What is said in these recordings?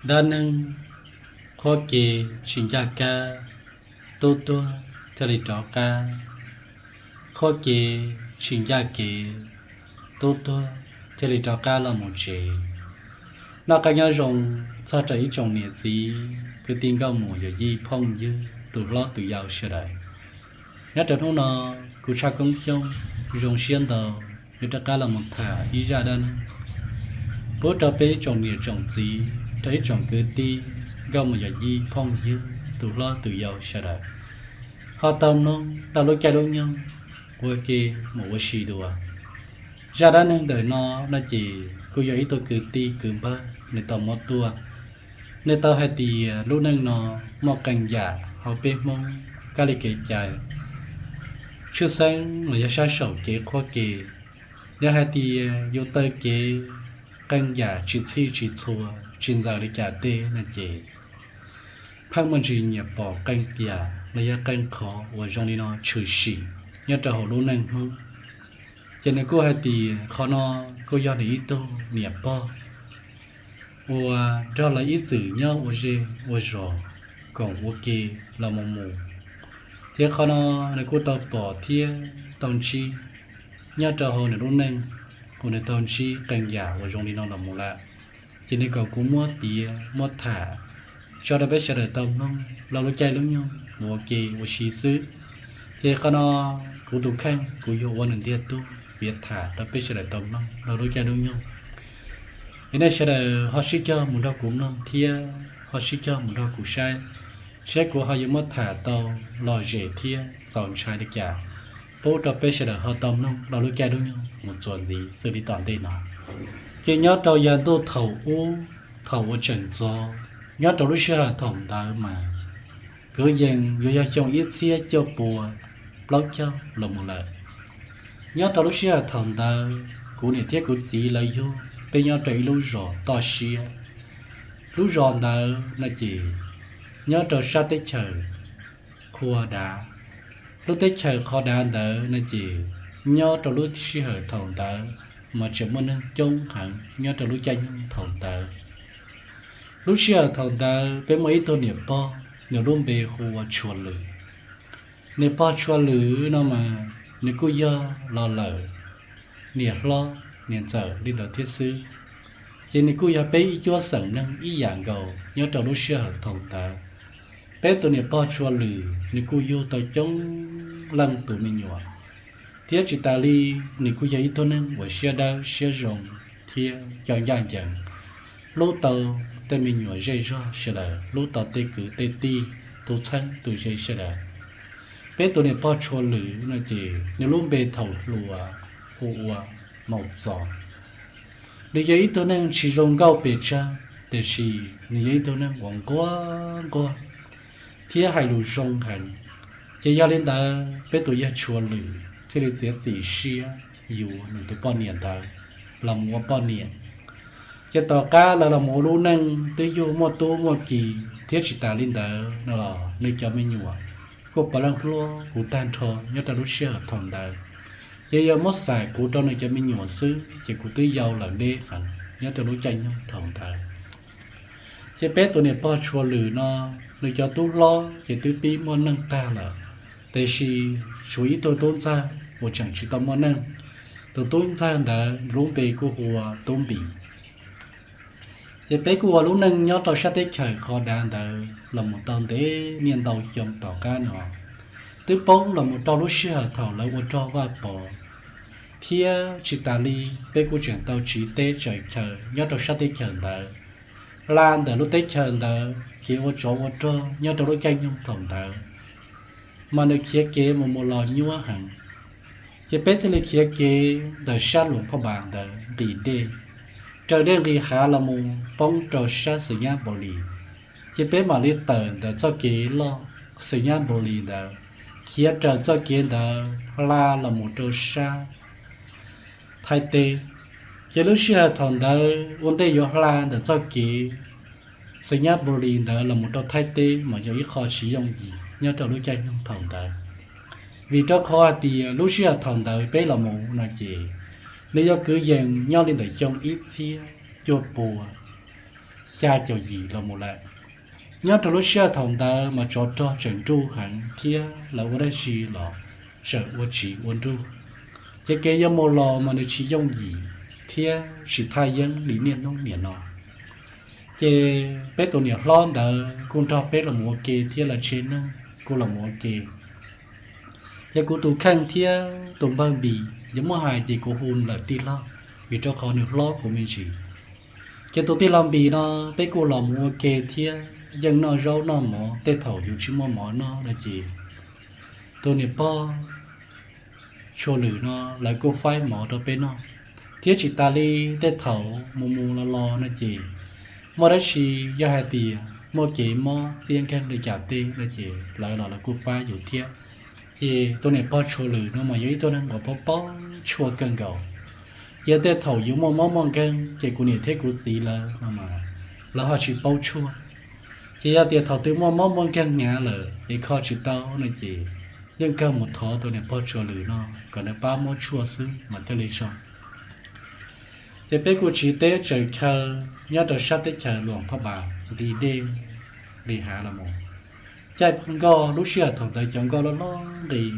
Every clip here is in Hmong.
Dab neeg qhuab kev tsis ncaj kab, tub tuag thiaj li rov qab. Qhuab kev tsis ncaj kev, tub tuag thiaj li rov qab los mus tsev. Noj qab nyob zoo txog rau ib tsoom niam txiv kwv tij nkauj muam yawm yij phooj ywg tus hlob tus yau sawv daws. Nyob rau hnub no, kuv Tshaj Koob Xyooj zoo siab ntau yuav rov qab los mus tham ib zaj dab neeg pub rau peb ib tsoom niam tsoom txiv, rau ib tsoom kwv tij nkauj muam yawm yij phooj ywg tus hlob tus yau sawv daws ho tau mloog rau lub caij lub nyoog ua ke mus ua si dua. Zaj dab neeg ntawm no no ces kuj yog ib tug kwv tij kwv npawg nws tau muab tuaj. Nws tau hais tias lub neej no muaj qee yam hauv peb Hmoob kab li kev cai, tshwj xeeb los yog sab saum kev qhuab kev. Yog hais tias yus taw kev qee yam tsis txhij tsis txhua, tsis ntxaws li cas tej no ces pheej muaj ntsis nyiam pom qee yam los yog qee qhov uas zoo li no tshwm sim nyob rau hauv lub neej Hmoob. Ces nws kuj hais tias qhov no kuj yog nws ib tug niam pog uas nrog lawv ib txwm nyob ua zej ua zos koom ua ke los mus mus, ces qhov no nws kuj tau pom thiab tau ntsib nyob rau hauv nws lub neej uas nws tau ntsib qee yam uas zoo li no los mus lawm. Ces nws kom kuv muab piav muab tham tso rau peb sawv daws tau mloog rau lub caij lub nyoog mus ua ke ua si xwb. Ces qhov no kuv tus kheej kuv yuav ua nws ntiag tug piav tham rau peb sawv daws tau mloog rau lub caij lub nyoog. Es nej sawv daws ho sib cog mus nrog kuv mloog thiab ho sib cog mus nrog kuv saib, saib kuv ho yuav muab tham tau lom zem thiab txaus ntshai li cas pub rau peb sawv daws ho tau mloog rau lub caij lub nyoog mus txuas ntxiv xws li tom ntej no. Ces nyob rau yav ntuj thaum ub, thaum uas tseem ntxov, nyob rau lub sij hawm thaum ntawd mas kwv yees yuav yog xyoo ib txhiab cuaj pua plaub caug los mus lawm. Nyob rau lub sij hawm thaum ntawd kuv niam thiab kuv txiv lawv yug peb nyob rau ib lub zos toj siab. Lub zos ntawd no ces nyob rau sab teb chaws Qhua Dav. Lub teb chaws Qhua Dav ntawd no ces nyob rau lub sij hawm thaum ntawd mas tseem muaj neeg coob heev nyob rau lub caij nyoog thaum ntawd. Lub sij hawm thaum ntawd peb muaj ib tug niam pog, nws lub npe hu ua Tshua Lwm. Niam pog Tshua Lwm no mas nws kuj yog los lawm niam hlob niam ntxawm li ntawd thiab xwb, ces nws kuj yog peb ib cuab xeem neeg ib yam nkaus nyob rau lub sij hawm thaum ntawd. Peb tus niam pog Tshua Lwm nws kuj yug tau coob leej tus me nyuam, thiab tsis tas li nws kuj yog ib tug neeg uas siab dawb siab zoo thiab coj ncaj ncees, hlub tau tej me nyuam zej zog sawv daws, hlub tau tej kwv tej tij, tus txheeb tus ze sawv daws. Peb tus niam pog Tshua Lwm no ces nws lub npe thaum hluas hu ua Maum Txos. Nws yog ib tug neeg tsis zoo nkauj pes tsawg, tiam sis nws yog ib tug neeg uas nquag nquag thiab hais lus zoo heev. Ces yog li ntawd peb tus yawg Tshua Lwm thiaj li txiav txim siab yuav nws tus poj niam ntawd los mus ua poj niam. Ces tom qab lawv los mus ua lub neej twb yug muaj tub muaj ki, thiab tsis tas li ntawd no los nws cov me nyuam kuj puav leej hluas kuv tag nrho nyob rau lub sij hawm thaum ntawd. Ces yog muab xam kuv rau nws cov me nyuam xwb ces kuv twb yau lawm deb heev nyob rau lub caij nyoog thaum ntawd. Ces peb tus niam pog Tshua Lwm no, nws cov tub hlob ces twb pib muaj neej tag lawm, tiam sis tshuav ib tug tub ntxawg uas tseem tsis tau muaj neej. Tus tub ntxawg ntawd lub npe kuj hu ua Tub Npis. Ces peb kuj ua lub neej nyob rau sab teb chaws Qhov Dav ntawd los mus tau ntev niaj ntau xyoo tom qab no, twb poob los mus rau lub sij hawm thaum lawv ua rog Vaj Pov, thiab tsis tas li peb kuj tseem tau tsiv teb tsaws chaw nyob rau sab teb chaws ntawd. Hla ntawm lub teb chaws ntawd kev ua tsov ua rog nyob rau lub caij nyoog thaum ntawd mas nws khiav kev mus mus los nyuaj heev. Ces peb thiaj li khiav kev ntawm sab Luas Phaj Npas ntawd nqis dej, raws dej nqis hav los mus poob rau sab Xeem Nyab Npaus Lis. Ces peb mam li tawm ntawm txoj kev loj Xeem Nyab Npaus Lis ntawd, khiav raws txoj kev ntawd hla los mus rau sab Thaib teb. Ces lub sij hawm thaum ntawd ua ntej yuav hla ntawm txoj kev Xeem Nyab Npaus Lis ntawd los mus rau Thaib teb mas yog ib qho tsis yooj yim nyob rau lub caij nyoog thaum ntawd. Vim rau qhov hais tias lub sij hawm thaum ntawd peb los mus no ces nws yog kwv yees nyob li ntawm xyoo ib txhiab cuaj pua xya caum yim los mus lawm. Nyob rau lub sij hawm thaum ntawd mas tsov rog tseem nruj heev thiab lawv ua dab tsi los tseem ua tsiv ua nruj. Ces kev yuav mus los mas nws tsis yooj yim thiab tsis thaj yeeb li niaj hnub niam no. Ces peb tus niam hlob ntawd kuj nrog peb los mus ua ke thiab lawv tsev neeg kuj los mus ua ke. Ces kuv tus kheej thiab tus npawg Npis, yuav muab hais ces kuv hu lawm tij laug, vim rau qhov nws hlob kuv me ntsis. Ces tus tij laug Npis no peb kuj los mus ua ke thiab yeej noj zaub noj mov, tej thaum yus tsis muaj mov noj no ces tus niam pog Tshua Lwm no lawv kuj faib mov rau peb noj, thiab tsis tas li tej thaum mus mus los los no ces muaj dab tsi, yog hais tias muaj kev mob txiab nkeeg li cas tej no ces lawv los lawv kuj pab yus thiab. Ces tus niam pog Tshua Lwm no mas yog ib tug neeg uas paub paub tshuaj kawg nkaus. Ces tej thaum yus muaj mob muaj nkeeg ces kuv niam thiab kuv txiv lawv no mas lawv ho tsis paub tshuaj. Ces yog tias thaum twg muaj mob muaj nkeeg hnyav lawm es kho tsis tau no ces yeej kawg mus thov tus niam pog Tshua Lwm no kom nws pab muab tshuaj xwb mas thiaj li so. Ces peb kuj tsiv teb tsaws chaw nyob rau sab teb chaws Luam Phaj Npas nqis dej nqis hav los mus. Caij nkoj lub sij hawm thaum ntawd cov nkoj loj loj nqis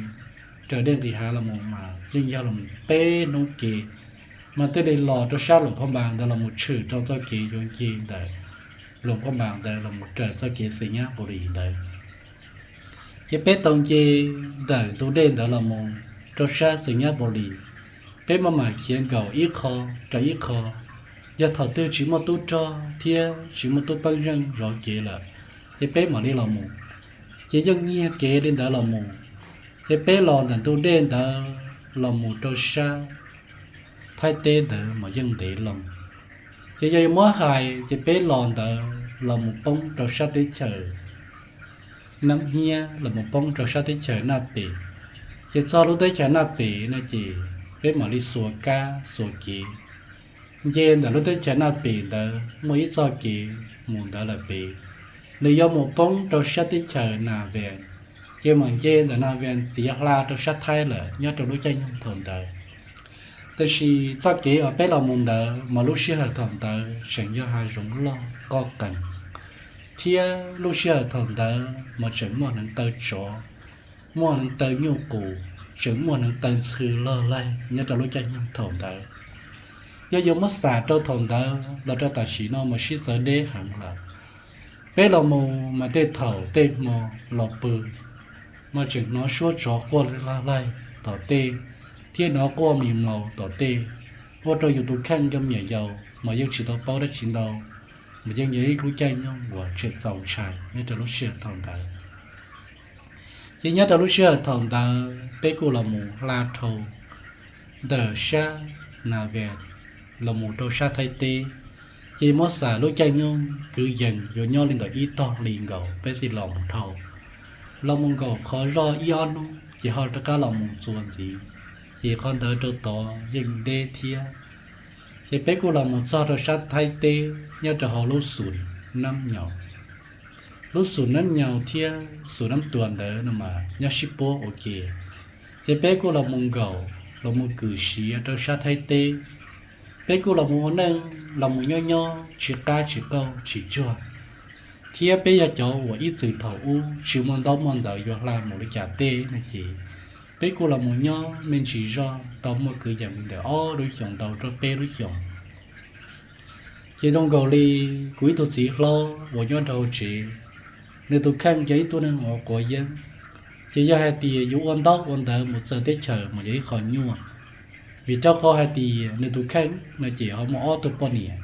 raws dej nqis hav los mus mas yeej yog los peb hnub kev mas thiaj li los rau sab Luam Phaj Npas ntawd los mus tshwm rau txoj kev yuav nce ntawm Luam Phaj Npas ntawd los mus raws txoj kev Xeem Nyab Npaus Lis ntawd. Ces peb tau nce ntawm ntug dej ntawd los mus rau sab Xeem Nyab Npaus Lis, peb maj mam khiav nkaum ib qho rau ib qho. Yog thaum twg tsis muaj tub rog thiab tsis muaj tub peeb zeej zov kev lawm, ces peb mam li los mus. Ces yeej nyiag kev li ntawd los mus. Ces peb los ntawm ntug dej ntawd los mus rau sab Thaib teb ntawd mas yeej ntev loo. Ces yog yuav muab hais ces peb los ntawd los mus poob rau sab teb chaws Nab Hiab los mus poob rau sab teb chaws Naj Pem. Ces txog lub teb chaws Naj Pem no ces peb mam li xuas kab xuas kev nce ntawm lub teb chaws Naj Pem ntawd muaj ib txoj kev mus ntawd lawm pem, nws yuav mus poob rau sab teb chaws Nas Vees. Ces mam nce ntawm Nas Vees txiav hla rau sab Thaib lawm nyob rau lub caij nyoog thaum ntawd. Tab sis txoj kev uas peb los mus ntawd mas lub sij hawm thaum ntawd tseem yog hav zoov loj qoj qees, thiab lub sij hawm thaum ntawd mas tseem muaj hneev taw tsov, muaj hneev taw nyuj qus, tseem muaj hneev taw ntxhw loj laig nyob rau lub caij nyoog thaum ntawd. Yog yuav muab xam rau thaum ntawd los rau tam sim no mas sib txawv deb heev lawm. Peb los mus mas tej thaum tej hmo los pw mas tseem hnov suab tsov quaj loj laig tom tej, thiab hnov quaj mis maus tom tej, ua rau yus tus kheej cov me nyuam yaus mas yeej tsis tau paub dab tsi ntau, mas yeej yog ib lub caij nyoog uas tseem txaus ntshai nyob rau lub sij hawm thaum ntawd. Ces nyob rau lub sij hawm thaum ntawd peb kuj los mus hla dhau ntawm sab Nas Vees los mus rau sab Thaib teb. Ces muab xam lub caij nyoog kwv yees yuav nyob li ntawm ib tog hli nkaus peb thiaj los mus dhau. Los mus nkaum qhov zoj ib ob hnub ces ho rov qab los mus txuas ntxiv, ces qhov ntawd rau tod yeej deb thiab. Ces peb kuj los mus txog rau sab Thaib teb nyob rau hauv lub xum Nab Nyaus. Lub xum Nab Nyaus thiab xum Nab Tuas ntawd no mas nyob sib puab ua ke. Ces peb kuj los mus nkaum los mus kwm siav rau sab Thaib teb. Peb kuj los mus ua neej los mus nyob nyob tsis qab tsis qauj tsis tsuag, thiab peb yog cov uas ib txwm thaum ub tsis muaj ntaub muaj ntawv yuav hla mus li cas tej no ces peb kuj los mus nyob me ntsis zog tau muaj kwv yees li ntawm ob lub xyoos ntau rau peb lub xyoos. Ces zoo nkaus li kuv ib tug txiv hlob uas nyob rau hauv tsev, nws tus kheej yog ib tug neeg uas quav yeeb. Ces yog hais tias yuav ua ntaub ua ntawv mus txawv teb chaws mas yog ib qho nyuaj, vim rau qhov hais tias nws tus kheej no ces ho muaj ob tug poj niam.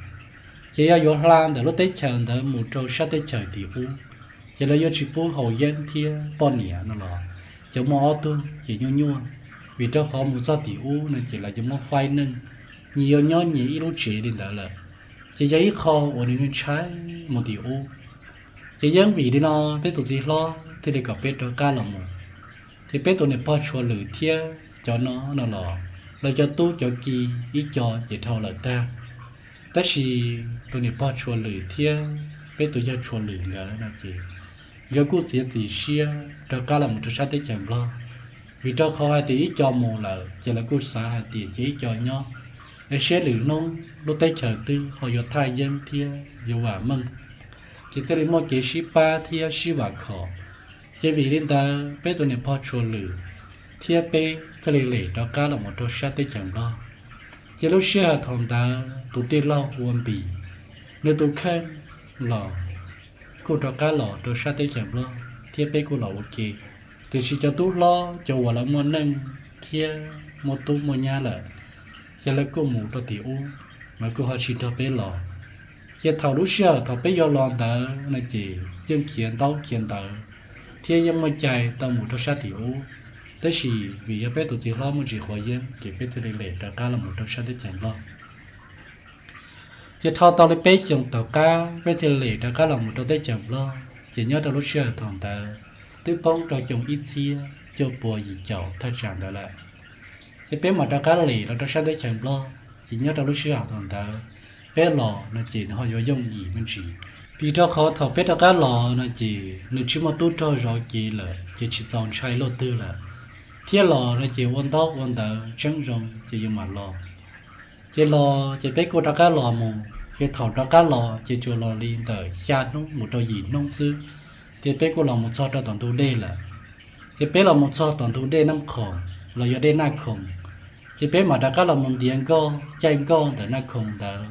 Ces yog yuav hla ntawm lub teb chaws ntawd mus rau sab teb chaws tim ub, ces lawv yuav tsis pub haus yeeb thiab poj niam no los cov muaj ob tug ces nyuaj nyuaj, vim rau qhov mus txog tim ub no ces lawv yuav muab faib neej, nyias yuav nyob nyias ib lub tsev li ntawd lawm. Ces yog ib qho uas nws ntshai mus tim ub. Ces yeej vim li no peb tus txiv hlob thiaj li kom peb rov qab los mus. Ces peb tus niam pog Tshua Lwm thiab cov no no los lawv cov tub cov ki ib co ces dhau lawm tag. Tab sis tus niam pog Tshua Lwm thiab peb tus yawg Tshua Lwm nkawd no ces nkawd kuj txiav txim siab rov qab los mus rau sab teb chaws Nplog, vim rau qhov hais tias ib co mus lawm ces lawv kuj xav hais tias cia ib co nyob. Ces siab lwm hnub lub teb chaws twb ho yuav thaj yeeb thiab yuav vam meej, ces thiaj li muaj kev sib pab thiab sib vam khom. Ces vim li ntawd peb tus niam pog Tshua Lwm thiab peb thiaj li lem rov qab los mus rau sab teb chaws Nplog. Ces lub sij hawm thaum ntawd tus tij laug hu ua Npis, nws tus kheej los kuj rov qab los rau sab teb chaws Nplog thiab peb kuj los ua ke. Tiam sis cov tub hlob cov uas lawv muaj neej thiab muaj tub muaj nyab lawm, ces lawv kuj mus rau tim ub, lawv kuj ho tsis nrog peb los. Ces thaum lub sij hawm thaum peb yuav los ntawd no ces yeej khiav ntaub khiav ntawv thiab yeej muaj cai tau mus rau sab tim ub. Tab sis vim yog peb tus tij hlob muaj tsis quav yeeb ces peb thiaj li lem rov qab los mus rau sab teb chaws Nplog. Ces dhau tau li peb xyoos tom qab peb thiaj li lem rov qab los mus rau teb chaws Nplog. Ces nyob rau lub sij hawm thaum ntawd twb poob rau xyoo ib txhiab cuaj pua yim caum thaj tsam ntawd lawm. Ces peb mam rov qab lem los rau sab teb chaws Nplog. Ces nyob rau lub sij hawm thaum ntawd peb los no ces nws ho yuav yooj yim me ntsis, vim rau qhov thaum peb rov qab los no ces nws tsis muaj tub rog zov kev lawm ces tsis txaus ntshai luaj twg lawm. Thiab los no ces ua ntaub ua ntawv tseeb zoo ces yuav mam los. Ces los ces peb kuj rov qab los mus, ces thaum rov qab los ces tsuas los li ntawm xya hnub mus rau yim hnub xwb, ces peb kuj los mus txog rau tom ntug dej lawm. Ces peb los mus txog tom ntug dej Naj Khoom los yog dej Naj Khoom, ces peb mam rov qab los mus ntiav nkoj caij nkoj ntawm Naj Khoom ntawd,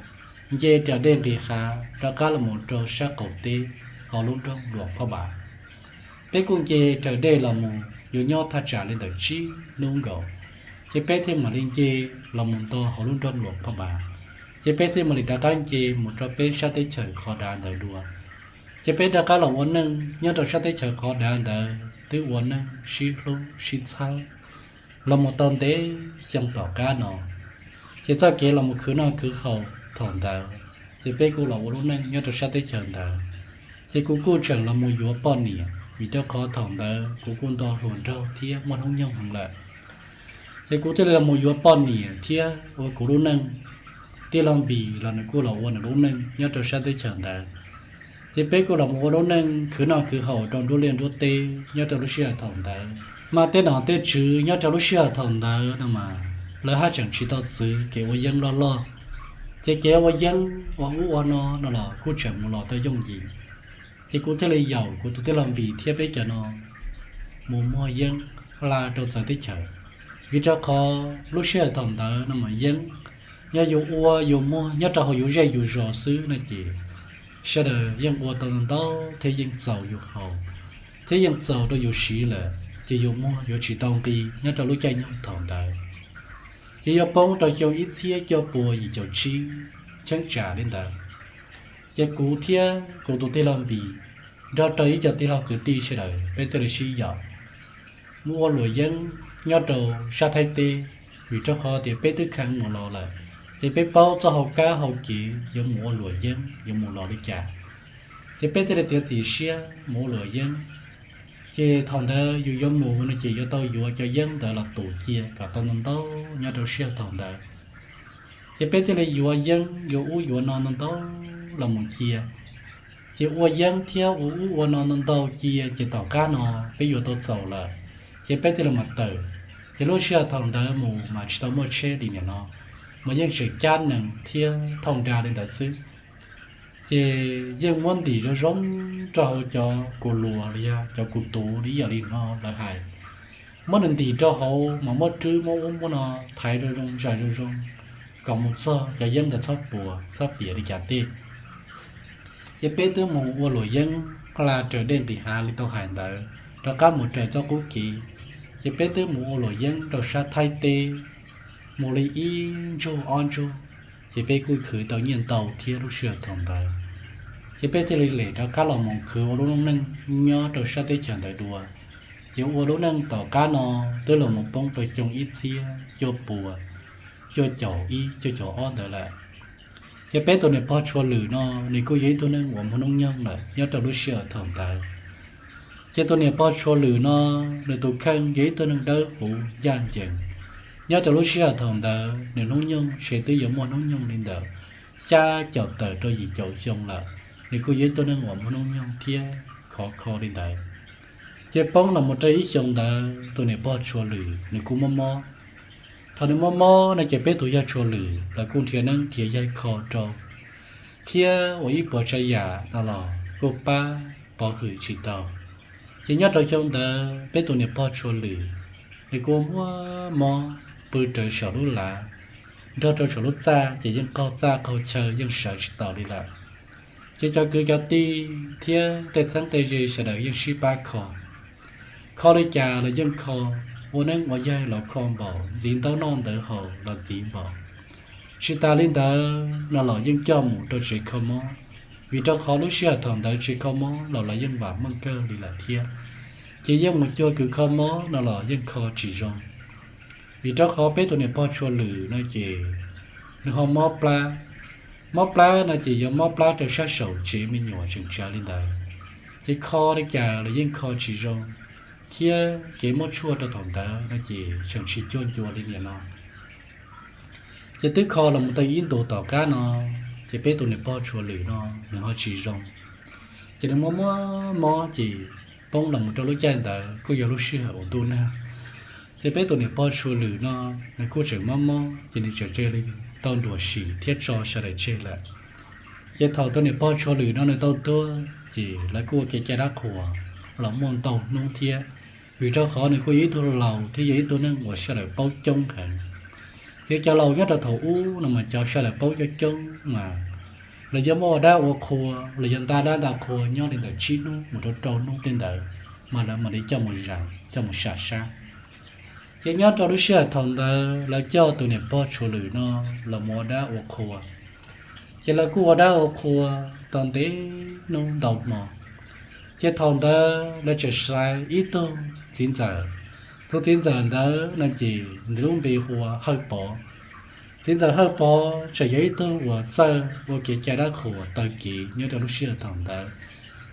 nce raws dej nqis hav rov qab los mus rau sab qaum teb hauv lub nroog Luam Phaj Npas. Peb kuj nce raws dej los mus yuav nyob thaj tsam li ntawm tsib hnub nkaus, ces peb thiaj mam li nce los mus nto hauv lub nroog Luam Phaj Npas. Ces peb thiaj mam li rov qab nce mus rau peb sab teb chaws qhov dav ntawd dua. Ces peb rov qab los ua neej nyob rau sab teb chaws qhov dav ntawd twb ua neej sib hlub sib txhawb los mus tau ntev xyoo tom qab no. Ces txoj kev los mus khwv noj khwv haus thaum ntawd, ces peb kuj los ua lub neej nyob rau sab teb chaws ntawd. Ces kuv kuj tseem los mus yuav poj niam, vim rau qhov thaum ntawd kuv kuj nto hluas nraug thiab muaj hnub nyoog heev lawm. Ces kuv thiaj li los mus yuav poj niam thiab ua kuv lub neej. Tij laug Npis los nws kuj los ua nws lub neej nyob rau sab teb chaws ntawd. Ces peb kuj los mus ua lub neej khwv noj khwv haus rau nruab liaj nruab teb nyob rau lub sij hawm thaum ntawd. Mas tej nom tej tswv nyob rau lub sij hawm thaum ntawd no mas lawv haj tseem tsis tau txwv kev ua yeeb loj loj, ces kev ua yeeb ua ub ua no no los kuj tseem mus los tau yooj yim. Ces kuv thiaj li yaum kuv tus tij laug Npis thiab peb cov no mus muag yeeb hla rau txawv teb chaws, vim rau qhov lub sij hawm thaum ntawd no mas yeeb yog yus ua yus muag nyob rau hauv yus zej yus zos xwb no ces sawv daws yeej ua tau ntau thiab yeej txaus yus haus thiab yeej txaus rau yus siv lawm, ces yus muag yuav tsis tau nqi nyob rau lub caij nyoog thaum ntawd. Ces yuav poob rau xyoo ib txhiab cuaj pua yim caum tsib cheeb tsam li ntawd. Ces kuv thiab kuv tus tij laug Npis nrog rau ib co tij laug kwv tij sawv daws peb thiaj li sib yaum mus ua luam yeeb nyob rau sab Thaib teb, vim rau qhov tias peb twb kheev mus los lawm, ces peb paub txoj hau kab hau kev yuav mus ua luam yeeb yuav mus los li cas. Ces peb thiaj li txiav txim siab mus ua luam yeeb. Ces thaum ntawd yus yuav mus no ces yuav tau yuav cov yeeb ntawd los tus cia kom tau ntau ntau nyob rau sij hawm thaum ntawd. Ces peb thiaj li yuav yeeb yuav ub yuav no ntau ntau los mus cia. Ces ua yeeb thiab ua ub ua no ntau ntau cia ces tom qab no peb yuav tau txaus lawm, ces peb thiaj li mam tawm. Ces lub sij hawm thaum ntawd mus mas tsis tau muaj tsheb li nim no, mas yeej tseem cab nees thiab thauj nra li ntawd xwb. Ces yeej muab ntim zoo zoo rau hauv cov kus luas los yog cov kus tuv li ib yam li no lawv hais. Muab nws ntim rau hauv mas muab rwb muab ub muab no thaiv zoo zoo zais zoo zoo kom mus txog cov yeeb ntawd txhob puas txhob piam li cas tej. Ces peb twb mus ua luam yeeb hla raws dej nqis hav li tau hais ntawd rov qab mus raws txoj qub kev. Ces peb twb mus ua luam yeeb rau sab Thaib teb mus li ib ntsug ob ntsug, ces peb kuj khwv tau nyiaj ntau thiab lub sij hawm thaum ntawd. Ces peb thiaj li lem rov qab los mus khwv ua lub neej nyob rau sab teb chaws ntawd dua. Ces ua lub neej tom qab no twb los mus poob rau xyoo ib txhiab cuaj pua cuaj caum ib cuaj caum ob ntawd lawm. Ces peb tus niam pog Tshua Lwm no nws kuj yog ib tug neeg uas muaj hnub nyoog lawm nyob rau lub sij hawm thaum ntawd. Ces tus niam pog Tshua Lwm no nws tus kheej yog ib tug neeg dawb huv ncaj ncees. Nyob rau lub sij hawm thaum ntawd nws hnub nyoog ntshe twb yuav muaj hnub nyoog li ntawm xya caum tawm rau yim caum xyoo lawm, nws kuj yog ib tug neeg uas muaj hnub nyoog thiab khov kho li ntawd. Ces poob los mus rau ib xyoo ntawd tus niam pog Tshua Lwm nws kuj mob mob. Thaum nws mob mob no ces peb tus yawg Tshua Lwm lawv kuj nrhiav neeb nrhiav yaig kho rau, thiab ua ib puas tsav yam no los kuj pab pov hwm tsis tau. Ces nyob rau xyoo ntawd peb tus niam pog Tshua Lwm, nws kuj muaj mob pw rawv saum lub lav, nrog rau saum lub txaj ces yeej qaug txaj qaug chaw yeej sawv tsis taus li lawm. Ces cov kwv cov tij thiab tej txheeb tej ze sawv daws yeej sib pab kho. Kho li cas los yeej kho, ua neeb ua yaig los kho npaum, ntxiv ntaub noj ntawv haus los ntxiv npaum. Tsis tas li ntawd no los yeej coj mus rau tsev kho mob, vim rau qhov lub sij hawm thaum ntawd tsev kho mob los lawv yeej vam meej kawg li lawm thiab. Ces yeej mus cuag kws kho mob no los yeej kho tsis zoo, vim rau qhov peb tus niam pog Tshua Lwm no ces nws ho mob plab. Mob plab no ces yuav mob plab rau sab saum tsev me nyuam tseem tsawv li ntawd, ces kho li cas los yeej kho tsis zoo, thiab kev muab tshuaj rau thaum ntawd no ces tseem tsis cuag ncua li niaj no. Ces twb kho los mus tau ib ntus tom qab no, ces peb tus niam pog Tshua Lwm no nws ho tsis zoo, ces nws muaj muaj mob ces poob los mus rau lub caij ntawd kuj yog lub sij hawm uas ntuj nag. Ces peb tus niam pog Tshua Lwm no nws kuj tseem mob mob ces nws tseem cia li tau nruam sim thiab tso sawv daws tseg lawm. Ces thaum tus niam pog Tshua Lwm no nws tau tuag ces lawv kuj ua kev cai dab qhuas los muaj ntau hnub thiab, vim rau qhov nws kuj yog ib tug laus thiab yog ib tug neeg uas sawv daws paub coob heev. Thiab cov laus nyob rau thaum ub no mas cov sawv daws paub coob coob mas lawv yuav muaj ua dab ua qhua, lawv yuav nta dab nta qhua nyob li ntawm tsib hnub mus rau rau hnub tej ntawd mas lawv mam li coj mus zais coj mus sam sab. Ces nyob rau lub sij hawm thaum ntawd lawv coj tus niam pog Tshua Lwm no los mus ua dab ua qhua. Ces lawv kuj ua dab ua qhua tau ntev hnub ntau hmo. Ces thaum ntawd lawv tseem xaiv ib tug txiv ntxawm. Tus txiv ntxawm ntawd no ces nws lub npe hu ua Hawj Pov. Txiv ntxawm Hawj Pov tseem yog ib tug uas txawj ua kev cai dab qhuas taw kev nyob rau lub sij hawm thaum ntawd,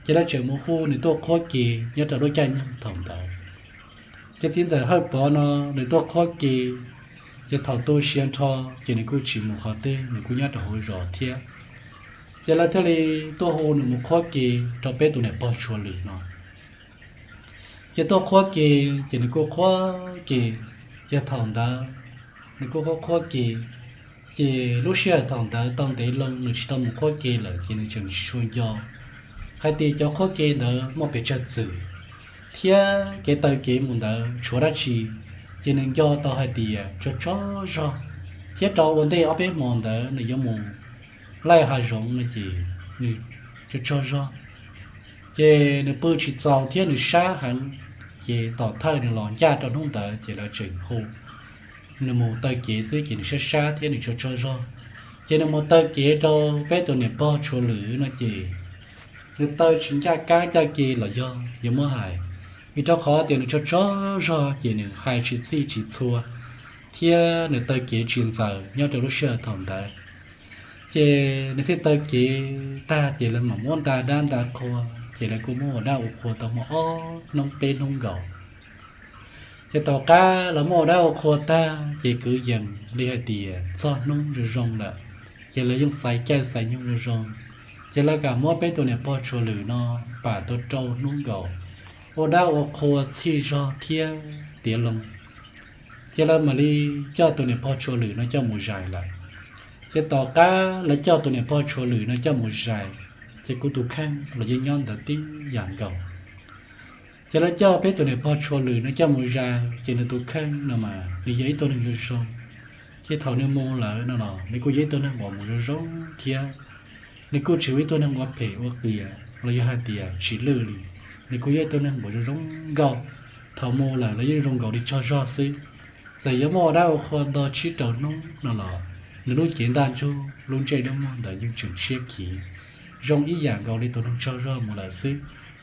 ces lawv tseem mus hu nws tuaj qhuab ke nyob rau lub caij nyoog thaum ntawd. Ces txiv ntxawm Hawj Pov no nws tuaj qhuab ke, ces thaum tu siav nrho ces nws kuj tsis mus qhov twg, nws kuj nyob rau hauv zos thiab. Ces lawv thiaj li tuaj hu nws mus qhuab ke rau peb tus niam pog Tshua Lwm no. Ces tuaj qhuab ke, ces nws kuj qhuab ke, ces thaum ntawd nws kuj qhuab qhuab ke, ces lub sij hawm thaum ntawd tau ntev loo nws tsis tau mus qhuab ke lawm ces nws tseem tsis tshua nco hais tias cov qhuab ke ntawd muaj pes tsawg txwm thiab kev taw kev mus ntawd tshuav dab tsi. Ces nws nco tau hais tias tsaug tsaug zog, thiab rau ua ntej ob peb hmo ntawd nws yuav mus laij hav zoov no ces nws tsaug tsaug zog, ces nws pw tsis txaus thiab nws sab heev. Ces tom thawj nws los ncaj rau hnub ntawd ces lawv tseem hu nws mus taw kev xwb ces nws sab sab thiab nws tsaug tsaug zog. Ces nws mus taw kev rau peb tus niam pog Tshua Lwm no ces nws taw tsis ncaj kab ncaj ke los yog yuav muab hais, vim rau qhov tias nws tsaug tsaug zog ces nws hais tsis txhij tsis txhua, thiab nws taw kev tsis ntxaws nyob rau lub sij hawm thaum ntawd. Ces nws thiaj taw kev tag ces lawv mam muab nta dab nta qhua, ces lawv kuj muab ua dab ua qhua tau muaj ob hnub peb hnub nkaus. Ces tom qab lawv muab ua dab ua qhua tag ces kwv yees li hais tias txog hnub zoo zoo lawm, ces lawv yeej xaiv caij xaiv nyoog zoo zoo. Ces lawv kam muab peb tus niam pog Tshua Lwm no pam tau rau hnub nkaus, ua dab ua qhua txhij zog thiab tiav loo. Ces lawv mam li coj tus niam pog Tshua Lwm no coj mus zais lawm. Ces tom qab lawv coj tus niam pog Tshua Lwm no coj mus zais, ces kuv tus kheej los yeej nyob ntawd tib yam nkaus. Ces lawv coj peb tus niam pog Tshua Lwm no coj mus zais ces nws tus kheej no mas nws yog ib tug neeg zoo zoo. Ces thaum nws mus lawm no los nws kuj yog ib tug neeg uas mus zoo zoo thiab. Nws kuj tsis yog ib tug neeg ua phem ua qias los yog hais tias tsis lwj li. Nws kuj yog ib tug neeg uas zoo zoo nkauj. Thaum mus lawm los yeej zoo nkaus li tsaug zog xwb. Txawm yuav muaj ua dab ua qhua nto tsib rau hnub no los nws lub cev ntaj ntsug lub ntsej lub muag ntawd yeej tseem siab khiv, zoo ib yam nkaus li tus neeg tsaug zog mus lawm xwb.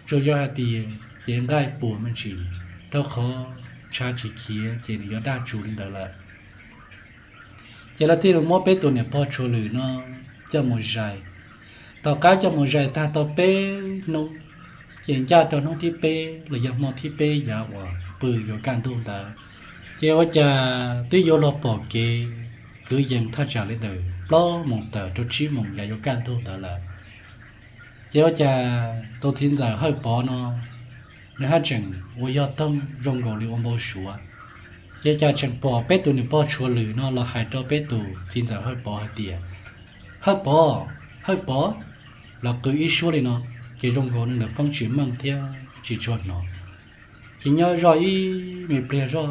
Tsuas yog hais tias cev nqaij puas me ntsis, rau qhov tshav tsis khiav ces nws yuav daj tsus li ntawd lawm. Ces lawv thiaj li muab peb tus niam pog Tshua Lwm no coj mus zais. Tom qab coj mus zais tag tau peb hnub, ces ncaj rau hnub thib peb los yog hmo thib peb yav uas pw yuav kaj ntug ntawd, ces ua cas twb yuav luag pom kev kwv yees thaj tsam li ntawm plaub moos tawm rau tsib moos yav yuav kaj ntug ntawd lawm. Ces ua cas tus txiv ntxawm Hawj Pov no nws haj tseem ua yog toog zoo nkaus li ua npau suav. Ces cas tseem pom peb tus niam pog Tshuav Lwm no los hais rau peb tus txiv ntxawm Hawj Pov hais tias, Hawj Pov, Hawj Pov, los qw ib suab li no, ces zoo nkaus li lawv feeb tsis meej thiab tsis tshua hnov. Ces nyob zoj ib me pliag zoj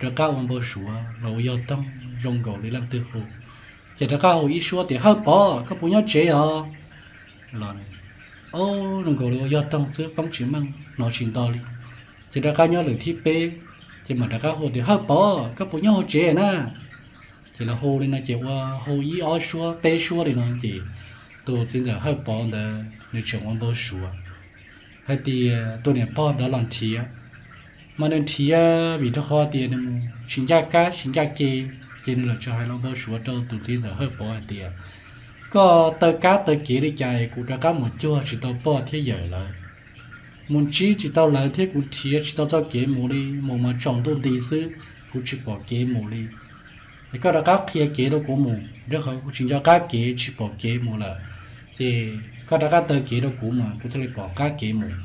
rov qab ua npau suav los ua yog toog zoo nkaus li leej twg hu. Ces rov qab hu ib suab tias, Hawj Pov, koj puas nyob tsev os? Los, o, zoo nkaus li ua yog toog xwb, feeb tsis meej, hnov tsis nto li. Ces rov qab nyob lwm thib peb, ces mam rov qab hu tias, Hawj Pov, koj puas nyob hauv tsev na? Ces los hu li no ces ua hu ib ob suab peb suab li no ces tus txiv ntxawm Hawj Pov ntawd nws tseem ua npau suav hais tias tus niam pog ntawd los nrhiav. Mas nws nrhiav vim rau qhov tias nws mus tsis ncaj kab tsis ncaj ke, ces nws los tseem hais los npau suav rau tus txiv ntxawm Hawj Pov hais tias, Koj taw kab taw kev li cas es kuv rov qab mus cuag tsis tau poj thiab yawm lawv, mus ntsib tsis tau lawv thiab kuv nrhiav tsis tau txoj kev mus li, mus mas tsaus ntuj nti xwb, kuv tsis pom kev mus li. Es koj rov qab qhia kev rau kuv mus, rau qhov kuv tsis nco qab kev tsis pom kev mus lawm. Ces koj rov qab taw kev rau kuv mas kuv thiaj li pom qab kev mus.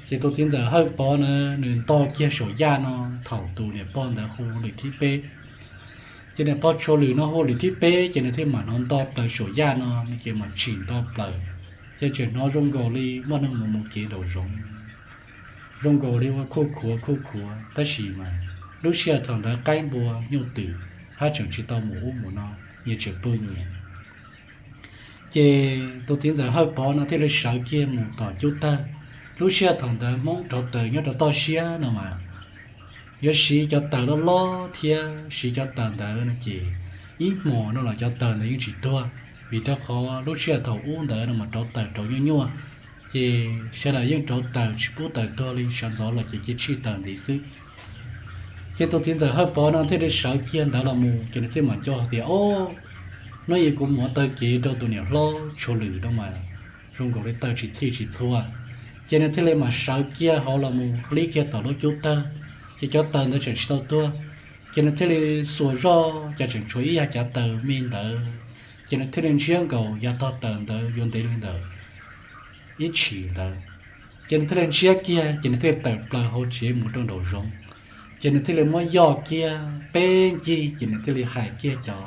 Ces tus txiv ntxawm Hawj Pov na, nws nto kiag saum yaj no, thaum tus niam pog ntawd hu lwm thib peb. Ces niam pog Tshuav Lwm no hu lwm thib peb ces nws thiaj mam hnov nto plaws saum yaj no, nws ces mam tsim nto plaws, ces tseem hnov zoo nkaus li muaj neeg mus mus kev nraum zoov, zoo nkaus li ua khuj khuav khuj khuav, tab sis mas lub sij hawm thaum ntawd qaib npua nyuj twm hab tseem tsis tau mus ub mus no, nyias tseem pw nyias. Ces tus txiv ntxawm Hawj Pov no thiaj li sawv kiag mus tom cub tawg. Lub sij hawm thaum ntawd Hmoob rauv taws nyob rau toj siab no mas yuav siv cov taws loj loj thiab siv cov taws ntawd no ces ib hmos no los cov taws ntawd yeej tsis tuag, vim rau qhov lub sij hawm thaum ub ntawd no mas rauv taws rauv nyuaj nyuaj, ces sawv daws yeej rauv taws tsis pub taws tuag li, sawv ntxov los ces cia tshij taws ntiv xwb. Ces tus txiv ntxawm Hawj Pov no thiaj li sawv kiag ntawd los mus, ces nws thiaj mam coj tias, O, hnub ib kuv mus ua taw kev rau tus niam hlob Tshuav Lwm no mas zoo nkaus li taw tsis txhij tsis txhua. Ces nws thiaj li mam sawv kiag hauv los mus hlib kiag tom lub cub tawg, ces cov taws ntawd tseem tsis tau tuag. Ces nws thiaj li xuas zoj, ces tseem tshuav ib yav cav taws me ntawd, ces nws thiaj li ntsiab nkaus yav tog taws ntawd yuav ntev li ntawm ib tshim ntawd. Ces nws thiaj li ntsiab kiag, ces nws thiaj li tawm plaws hauv tsev mus rau nraum zoov. Ces nws thiaj li muab yoj kiag peb ncig, ces nws thiaj li hais kiag cov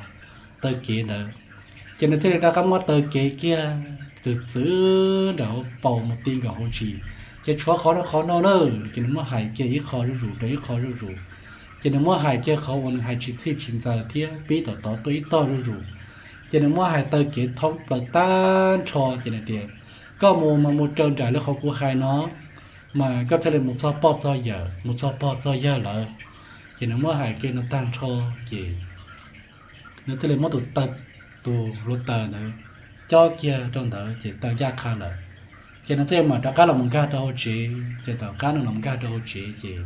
taw kev ntawd. Ces nws thiaj li rov qab muab taw kev kiag txwm txwm nram hauv paus mus ti nkaus hauv ntsis, ces tshuav qhov no qhov no na, ces nws muab hais kiag ib qho zuj zus rau ib qho zuj zus. Ces nws muab hais kiag qhov uas nws hais tsis txhij tsis ntxaws thiab pib tom tod tuaj ib tog zuj zus. Ces nws muab hais taw kev thoob plaws tag nrho, ces nws tias, Koj mus mas mus raws nraim li qhov kuv hais no, mas koj thiaj li mus txog pog txog yawm, mus txog pog txog yawg lawm. Ces nws muab hais kiag no tag nrho, ces nws thiaj li muab tus taw, tus hluav taws ntawd cob kiag rau ntawd, ces taw ncaj qha lawm. Ces nws thiaj li mam rov qab los mus nkag rau hauv tsev. Ces tom qab nws los nkag rau hauv tsev,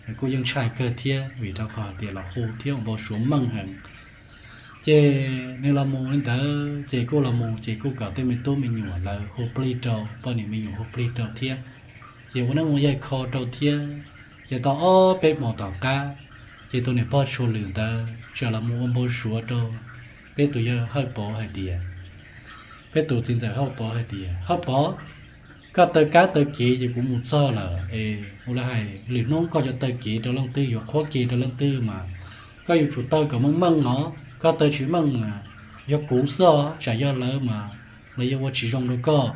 ces nws kuj yeej ntshai kawg thiab, vim rau qhov hais tias los hu thiab ua npau suav meej heev. Ces nws los mus li ntawd, ces kuj los mus, ces kuj kom tej me tub me nyuam lawv hu plig rau, poj niam me nyuam hu plig rau thiab. Ces ua neeb ua yaig kho rau thiab. Ces tau ob peb hmo tom qab, ces tus niam pog Tshuav Lwm ntawd txawm los mus ua npau suav rau peb tus yawg Hawj Pov hais tias, peb tus txiv ntxawm Hawj Pov hais tias, Hawj Pov, koj taw kab taw kev ces kuv mus txog lawm es ua li hais lwm hnub koj yuav taw kev rau leej twg, yuav qhuab kev rau leej twg mas koj yuav tsum taw kom meej meej os. Koj taw tsis meej mas yog kuv xwb os, tsam yog lawv mas lawv yuav ua tsis zoo rau koj.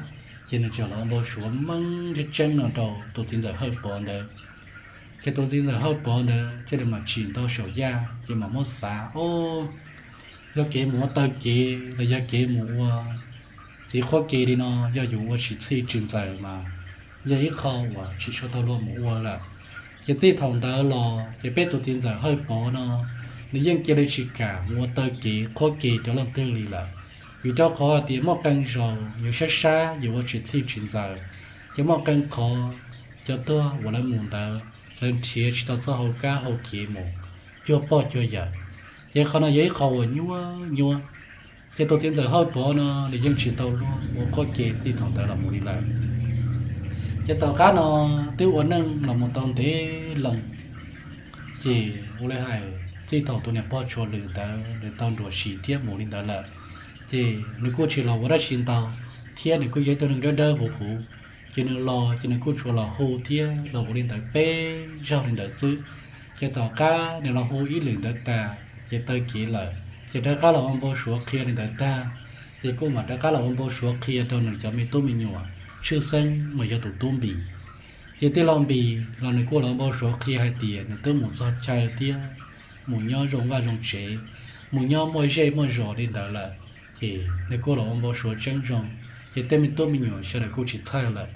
Ces nws txawm los ua npau suav meej tseeb tseeb no rau tus txiv ntxawm Hawj Pov ntawd. Ces tus txiv ntxawm Hawj Pov ntawd thiaj li mam tsim nto saum yaj, ces mam muab xav, O, yog kev mus ua taw kev los yog kev mus ua txiv qhuab kev li no, yog yus ua tsis txhij tsis ntxaws mas yog ib qho uas tsis tshua tau luag mus ua lawm. Ces txij thaum ntawd los ces peb tus txiv ntxawm Hawj Pov no, nws yeej cia li tsis kam mus ua taw kev qhuab kev rau leej twg li lawm, vim rau qhov hais tias muaj qee zaus yus sab sab yus ua tsis txhij tsis ntxaws, ces muaj qee qhov cov tuag uas lawv mus ntawd lawv nrhiav tsis tau txoj hau kab hau kev mus cuag poj cuag yawm. Ces qhov no yog ib qho uas nyuaj nyuaj. Ces tus txiv ntxawm Hawj Pov no nws yeej tsis tau luag ua qhuab kev txij thaum ntawd los mus li lawm. Ces tom qab no twb ua neej los mus tau ntev loo, ces ua li hais txij thaum tus niam pog Tshuav Lwm ntawd nws tau nruam sim thiab mus li ntawd lawm, ces nws kuj tsis los ua dab tsi ntau, thiab nws kuj yog ib tug neeg dawb dawb huv huv. Ces nws los ces nws kuj tsuas los hu thiab los ua li ntawd peb zaug li ntawd xwb. Ces tom qab nws los hu ib lwm ntawd tas ces taw kev lawm, ces rov qab los ua npau suav qhia li ntawd tag, ces kuj mam rov qab los ua npau suav qhia rau nws cov me tub me nyuam tshwj xeeb mas yog tus tub Npis. Ces tij laug Npis los nws kuj los ua npau suav qhia hais tias nws twb mus txog chaw thiab mus nyob zoo vaj zoo tsev, mus nyob muaj zej muaj zos li ntawd lawm, ces nws kuj los ua npau suav tseeb zoo, ces tej me tub me nyuam sawv daws kuj tsis txhawj lawm.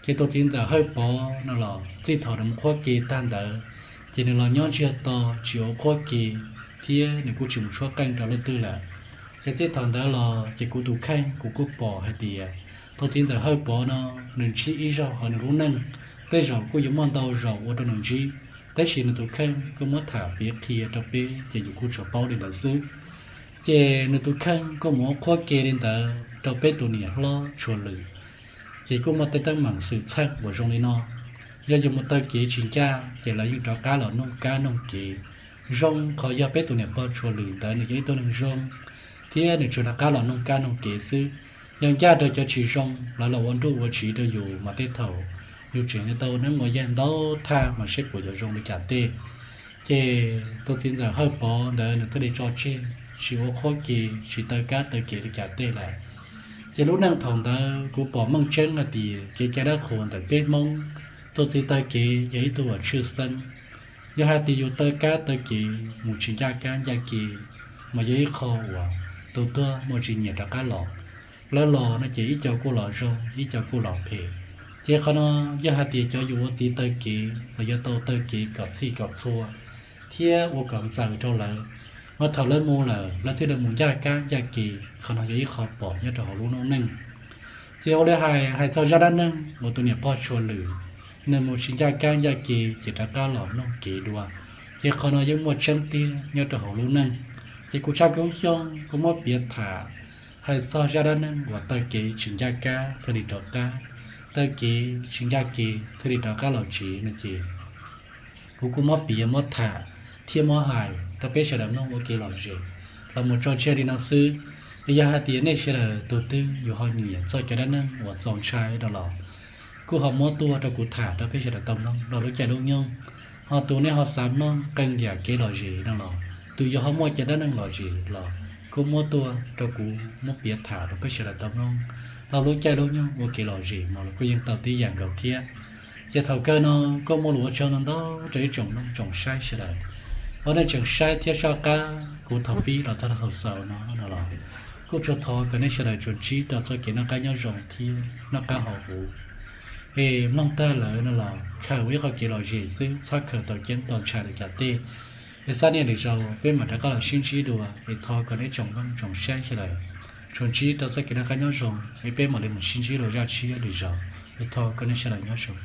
Ces tus txiv ntxawm Hawj Pov no los txij thaum nws mus qhuab ke tag ntawd, ces nws los nyob ntsiag to tsis ua qhuab ke, thiab nws kuj tsis mus tshuab qeej rau leej twg lawm. Ces txij thaum ntawd los ces kuv tus kheej kuv kuj pom hais tias tus txiv ntxawm Hawj Pov no nws ntsib ib zaug hauv nws lub neej, tej zaum kuj yuav muaj ntau zaus ua rau nws ntsib, tab sis nws tus kheej kuj muab tham piav qhia rau peb ces yus kuj tsuas paub li ntawd xwb. Ces nws tus kheej kuj mus ua qhuab ke li ntawd rau peb tus niam hlob Tshua Lwm. Ces kuj muaj tej teeb meem xwm txheej uas zoo li no, yog yus mus taw kev tsis ncaj ces lawv yeej rov qab los nug kab nug kev. Zoo qhov yog peb tus niam pog Tshua Lwm ntawd nws yog ib tug neeg zoo, thiab nws tsuas rov qab los nug kab nug kev xwb. Yog ncaj rau cov tsis zoo lawv los ua nruj ua tsiv rau yus mas tej thaum yus tseem yuav tau neeb ua yaig ntau thaj mas seb puas yuav zoo li cas tej. Ces tus txiv ntxawm Hawj Pov ntawd nws thiaj li tso tseg tsis ua qhuab ke tsis taw kab taw kev li cas tej lawm. Ces lub neej thaum ntawd kuv pom meej tseeb hais tias kev cai dab qhuas ntawm peb Hmoob, tus txiv taw kev yog ib tug uas tshwj xeeb. Yog hais tias yus taw kab taw kev mus tsis ncaj kab ncaj kev, mas yog ib qho uas tus tuag muaj tsis nyiam rov qab los. Lawv los no ces ib co kuj los zoo ib co kuj los phem. Ces qhov no yog hais tias cov yus ua txiv taw kev los yuav tau taw kev kom txhij kom txhua thiab ua kom ntxaws rau lawv, mas thaum lawv mus lawm lawv thiaj li mus ncaj kab ncaj kev. Qhov no yog ib qho pom nyob rau hauv lub noob neej. Ces ua li hais hais txog zaj dab neeg uas tus niam pog Tshua Lwm, nws mus tsis ncaj kab ncaj kev ces rov qab los nug kev dua. Ces qhov no yeej muaj tseeb tiag nyob rau hauv lub neej. Ces kuv tshaj koob xyoo kuv muab piav tham hais txog zaj dab neeg uas taw kev tsis ncaj kab thiaj li rov qab, taw kev tsis ncaj kev thiaj li rov qab los tsev no ces kuv kuj muab piav muab tham thiab muab hais rau peb sawv daws mloog ua kev lom zem los mus tso tseg li no xwb. Es yog hais tias nej sawv daws tus twg yus ho nyiam txoj kev dab neeg uas txaus ntshai no los kuj ho muab tuaj rau kuv tham rau peb sawv daws tau mloog rau lub caij lub nyoog. Ho tus nej ho xav mloog qee yam kev lom zem no los tus yog ho muaj cov dab neeg lom zem los kuj muab tuaj rau kuv muab piav tham rau peb sawv daws tau mloog rau lub caij lub nyoog ua kev lom zem mas los kuj yeej tau tib yam nkaus thiab. Ces thaum kawg no kuj muaj lus ua tsaug ntau ntau rau ib tsoom mloog tsoom saib sawv daws uas nej tseem saib thiab soj qab kuv thaum pib los txog thaum xaus no no los kuj tsuas thov kom nej sawv daws tsuas ntsib rau txoj kev noj qab nyob zoo thiab noj qab haus huv. Es mloog tag lawm no los khaws ua ib qho kev lom zem xwb, txhob khaws tau ceeb tau ntshai li cas tej. Es xab niaj lwm zaus peb mam rov qab los sib ntsib dua, es thov kom nej tsoom mloog tsoom saib sawv daws tsuas ntsib rau txoj kev noj qab nyob zoo, es peb mam li mus sib ntsib dua zaj tshiab lwm zaus, es thov kom nej sawv daws nyob zoo.